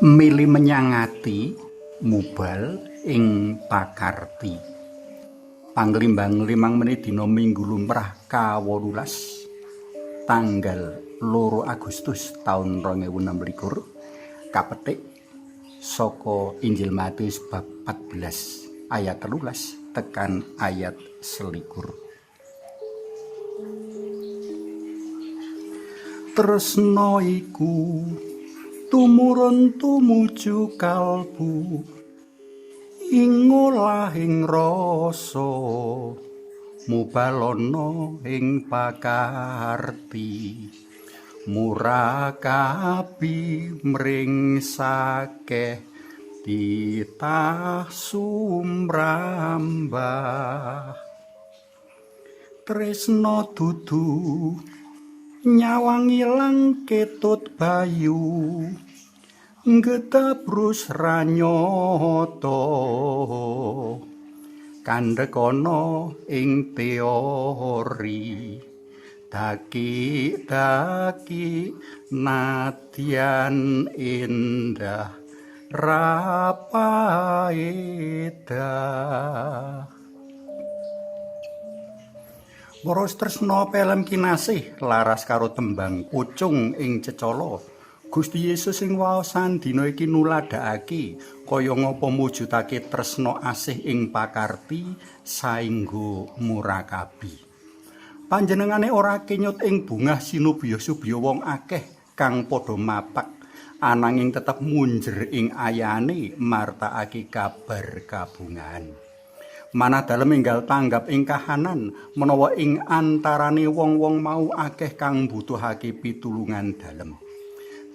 Mili menyang ati mubal ing pakarti. Panglimbang 5 menit dina Minggu lumrah ka-18 tanggal 2 Agustus taun 2026 kapetik saka Injil Matius bab 14 ayat 13 tekan ayat 21. Tresna iku tumurun tumuju kalbu ing olahing rasa mubalono ing pakarti murakabi mring sakeh titah sumrambah. Tresna dudu nyawang ilang ketut bayu ngetabrus ranyata kandhekana ing teori daki-daki nadyan indah rapaedah. Para tresna pelem kinasih laras karo tembang pucung ing cecala. Gusti Yesus ing waosan dina iki nuladhakake kaya ngapa mujudake tresna asih ing pakarti saengga murakabi. Panjenengane ora kenyut ing bungah sinubya-subya wong akeh kang padha mapak, ananging tetep munjer ing ayane martakake kabar kabungahan. Manah dalem enggal tanggap ing kahanan menawa ing antarane wong-wong mau akeh kang mbutuhake pitulungan dalem.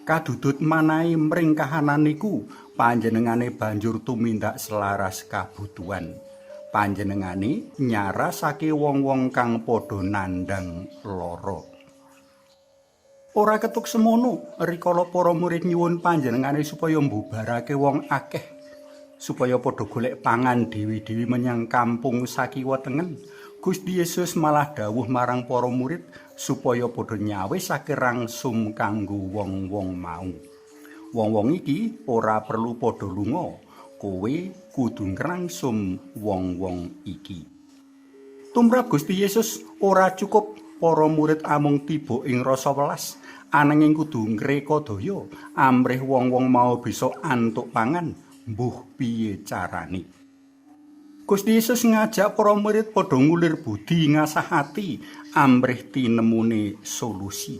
Kadudut manahe mring kahanan niku, panjenengane banjur tumindak selaras kabutuhan. Panjenengane nyarasake wong-wong kang padha nandhang lara. Ora ketuk semono rikala para murid nyuwun panjenengane supaya mbubarake wong akeh supaya padha golek pangan dewi-dewi menyang kampung sakiwa tengen. Gusti Yesus malah dawuh marang para murid supaya padha nyawisake rangsum kanggo wong-wong mau. Wong-wong iki ora perlu padha lunga, kowe kudu ngrangsum wong-wong iki. Tumrap Gusti Yesus ora cukup para murid amung tiba ing rasa welas, ananging kudu ngrekodaya amrih wong-wong mau bisa antuk pangan. Mbuh piye carane? Gusti Yesus ngajak para murid padha ngulir budi ngasah ati amrih tinemune solusi.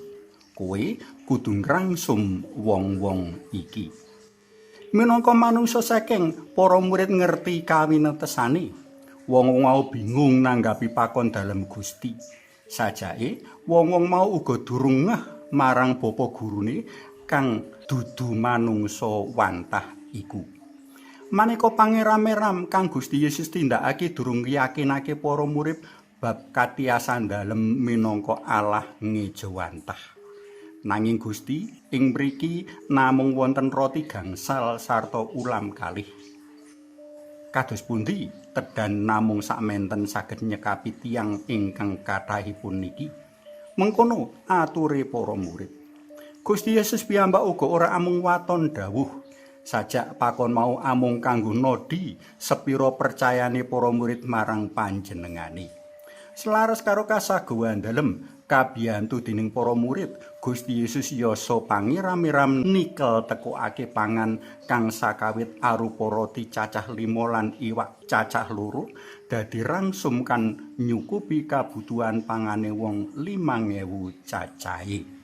Kowe kudu ngrangsum wong-wong iki. Minangka manungsa saking para murid ngerti kawinatesane. Wong-wong mau bingung nanggapi pakon dalem Gusti. Sajake wong-wong mau uga durung ngeh marang bapa gurune kang dudu manungsa wantah iku. Maneka pangeram-eram kang Gusti Yesus tindakake durung yakinake para murid bab katiasan dalem minangka Allah ngejawantah. Nanging Gusti ing mriki namung wonten roti gangsal sarta ulam kalih. Kados pundi tedan namung sakmenten saged nyekapi tiyang ingkang kathahipun niki? Mengkono ature para murid. Gusti Yesus piyambak uga ora amung waton dawuh. Sajak pakon mau amung kanggo nodi sepira percayane para murid marang panjenengane. Selaras karo kasaguhan dalem kabiyantu dening para murid, Gusti Yesus yasa pangiram-iram nikel tekokake pangan kang sakawit arupa roti cacah 5 lan iwak cacah 2 dadi rangsum kan nyukupi kabutuhan pangane wong 5.000 cacahe.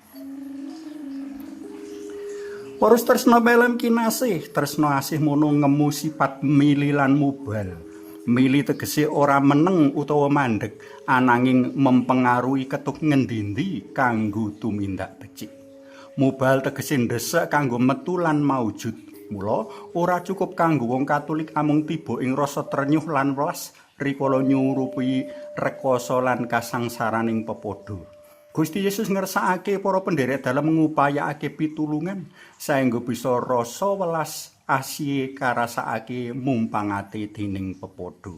Para tresna pelem kinasih, tresna asih mono ngemu sifat mili lan mubal. Mili tegese ora meneng utawa mandeg, ananging mempengaruhi ketuk ngendi-endi kanggo tumindak becik. Mubal tegese ndesek kanggo metu lan maujud. Mula ora cukup kanggo wong Katolik amung tiba ing rasa trenyuh lan welas rikala nyurupi rekoso lan kasangsaraning pepadha. Gusti Yesus ngersakake para penderek dalem ngupayakake pitulungan saengga bisa rasa welas asihe karasakake mumpangate dening pepadha.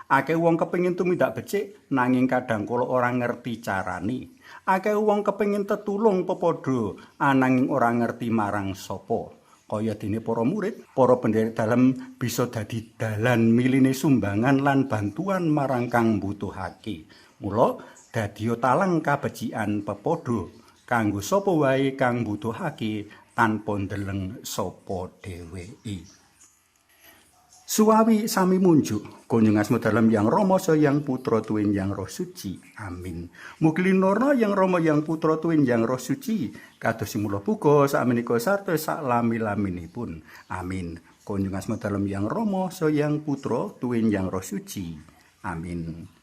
Akeh wong kepengin tumindak becik nanging kadang kala ora ngerti carane. Akeh wong kepengin tetulung pepadha ananging ora ngerti marang sapa. Kaya dene para murid, para penderek dalem bisa dadi dalan miline sumbangan lan bantuan marang kang mbutuhake. Mula dadiya talang kabecikan pepadha kanggo sapa wae kang mbutuhake tanpa ndeleng sapa dheweke. Suwawi sami munjuk kunjung asma dalem Yang Rama saha Yang Putra tuwin Yang Roh Suci. Amin. Mugi linurna Yang Rama Yang Putra tuwin Yang Roh Suci kados mula buka sakmenika sarta saklami-laminipun. Amin. Kunjung asma dalem Yang Rama saha Yang Putra tuwin Yang Roh Suci. Amin.